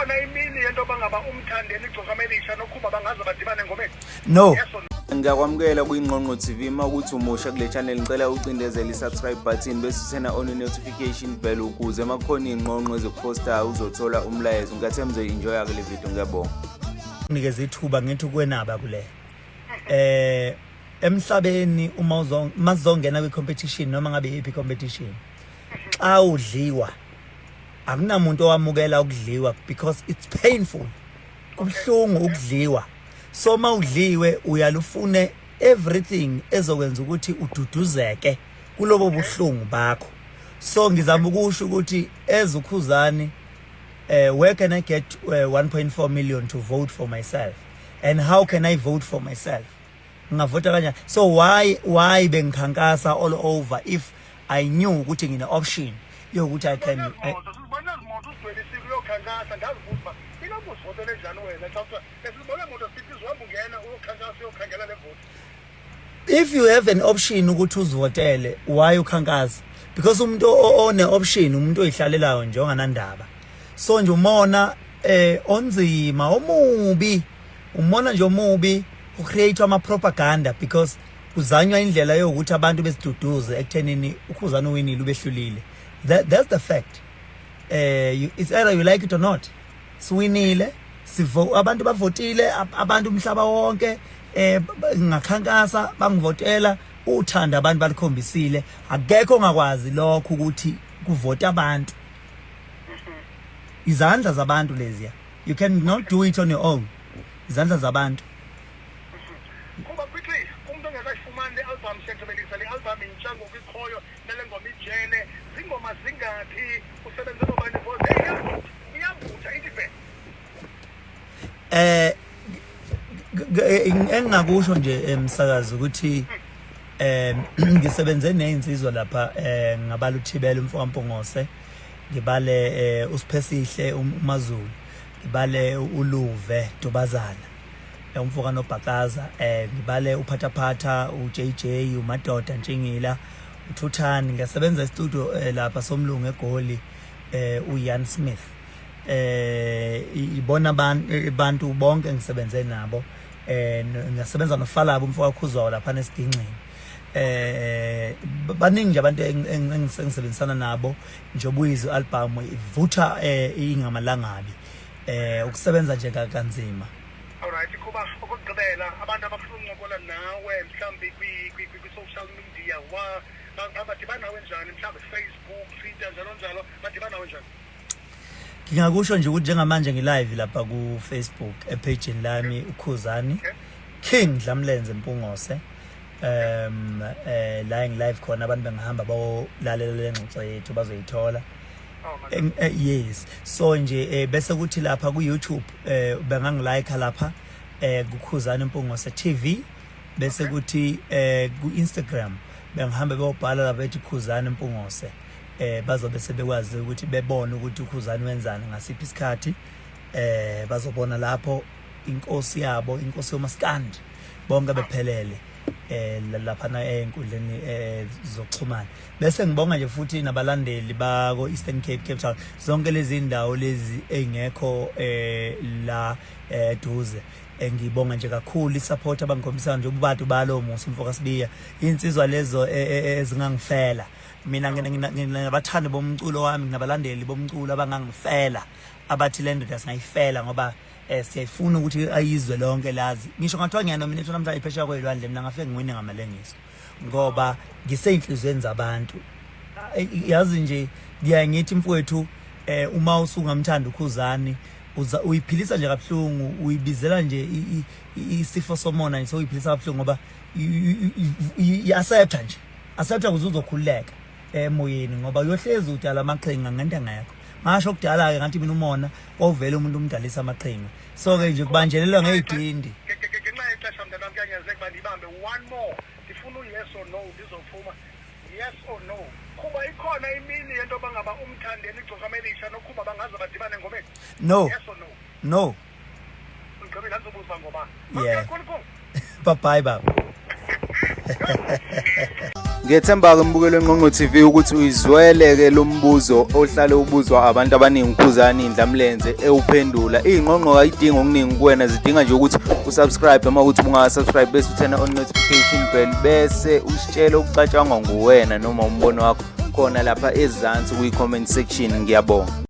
Ikhona imini yento yoba ngaba uMthandeni Igcokama Elisha noKhuba bangaze badibane engomeni? No. Yes or no? Ngiyakwamukela kwiNgqongqo TV. Uma ukuthi umusha kule channel, ngicela ucindezele i-subscribe button bese uthena on i-notification bell ukuze uma kukhona iy'ngqongqo ezikuphostayo uzothola umlayezo. Ngiyathemba uzoyi-enjoya-ke le video. Ngiyabonga. Nikeza ithuba ngithi ukwenaba kule emhlabeni uma uzongena kwi competition, noma ngabe iyiphi competition, xa udliwa akunamuntu owamukela ukudliwa because it's painful, kubuhlungu ukudliwa. So uma udliwe uyalufune everything ezokwenza ukuthi ududuzeke kulobo buhlungu bakho. So ngizama ukusho ukuthi ezuKhuzani, where can I get 1.4 million to vote for myself, and how can I vote for myself? Ngingavota kanjani? So why bengikhankasa all over if I knew ukuthi ngine option yokuthi I can I, Moto sizibona izimoto uzigcwelisile uyokhankasa. Ndazibuza uba inoba uzivotele njani wena xa kuthiwa besizibona moto sithi uzohamba ungena uyokhankasa, uyokhangela le voti. If you have an option ukuthi uzivotele, why ukhankasa? Because umuntu one option, umuntu oyihlalelayo nje onganandaba. So nje umona onzima omubi, umona nje omubi ucreate ama propaganda because kuzanywa indlela yokuthi abantu besiduduze ekuthenini uKhuzani uwinile, ubehlulile. That's the fact. It's either you like it or not, siwinile, sivo abantu bavotile, abantu umhlaba wonke. Ngakhankasa, bangivotela, uthanda abantu balikhombisile. Akekho ongakwazi lokho ukuthi kuvota abantu, izandla zabantu leziya. You cannot do it on your own, izandla zabantu. Kuba quickly, umuntu ongekayifumani le album, siyagqibelisa le album intsha ngoku ikhoyo nale ngoma ijele, zingoma zingaphi, usebenze nobani? Because iyavutha, iyavutha, ithi bhe. Engingakusho nje emsakazi ukuthi ngisebenze nezinsizwa lapha, ngabala uThibela umfokaMpungose, ngibale uSiphesihle uMazulu, ngibale uLuve Dubazana umfoka noBhakaza, ngibale uPhathaphatha, uJJ, uMadoda Ntshingila, uThuthani. Ngiyasebenza e-studio lapha somlungu eGoli, uYan Smith. Ibona abantu bonke ngisebenze nabo. Ngiyasebenza noFalabo umfoka Khuzwayo lapha nesigingxini. Baningi nje abantu engisebenzisana nabo. Njengoba uyizwe album ivutha, ingamalangabi, ukusebenza nje kanzima. Alright Khuba, okokugqibela, abantu abafuna ukuncokola nawe mhlawumbi kwi-social media, wa badibana nawe njani? Mhlawumbi Facebook, Twitter, njalo njalo, badibana nawe njani? Ngingakusho nje ukuthi njengamanje ngilive lapha ku Facebook epage lami, uKhuzani King Dlamlenze Mpungose. La ngilive khona, abantu bengahamba bawolalela le ngxoxo yethu, bazoyithola. Oh my Yes, so nje bese kuthi lapha ku YouTube bengangilike lapha kuKhuzani Mpungose TV, bese kuthi ku Instagram bengihambe beyobhala lapha ethi Khuzani Mpungose. Bazobe sebekwazi ukuthi bebone ukuthi uKhuzani wenzani ngasiphi isikhathi. Bazobona lapho inkosi yabo, inkosi yomaskandi, bonke bephelele lapha na enkundleni zokuxhumana. Bese ngibonga nje futhi nabalandeli bako Eastern Cape, Cape Town, zonke lezi ndawo lezi engekho la eduze. Ngibonga nje kakhulu isupport abangikhombisayo nje, ububadu balo Musa umfoka Sibiya, insizwa lezo ezingangifela mina. Nginabathandi bomculo wami, nginabalandeli bomculo abangangifela, abathi le ndoda singayifela ngoba siyayifuna ukuthi ayizwe lonke lazi. Ngisho ngathiwa ngiyanominate namhlanje iphesheya kwelwandle, mina ngafike ngiwine ngamalengiso ngoba ngiseyinhliziyweni zabantu. Yazi nje ngiyaye ngithi mfowethu, uma usungamthanda uKhuzani, uza uyiphilisa nje kabuhlungu, uyibizela nje isifo somona nje, sewuyiphilisa kabuhlungu ngoba i-accepta nje, accepta ukuze uzokhululeka emoyeni, ngoba uyohlezi udala amaqhinga ngento engekho. Ngasho kudala-ke ngathi mina umona wawuvele umuntu umdalisa amaqhinga, so-ke nje kubanjelelwa ngey'dindi. Ngenxa yexesha, mntanam, kuyanyanzeleka uba ndiyibambe. One more, ndifuna u-yes or no, ndizophuma. Yes or no, Khuba, ikhona imini yento yoba ngaba uMthandeni Igcokama Elisha noKhuba bangaze badibane engomeni? No. Yes or no? No. Ngigqibile, andizobuza ngoba Yeah. kakhulu. Bye bye, baba. Ngiyethemba-ke mbukelo weNgqongqo TV ukuthi uyizwele-ke lo mbuzo ohlale ubuzwa abantu abaningi uKhuzani Indlamlenze ewuphendula. Iy'ngqongqo kayidingi okuningi kuwena, zidinga nje ukuthi usubscribe uma ukuthi ungaka-subscribe bese uthena on notification bell bese usitshele okucatshangwa nguwena noma umbono wakho khona lapha ezansi kwi-comment section. Ngiyabonga.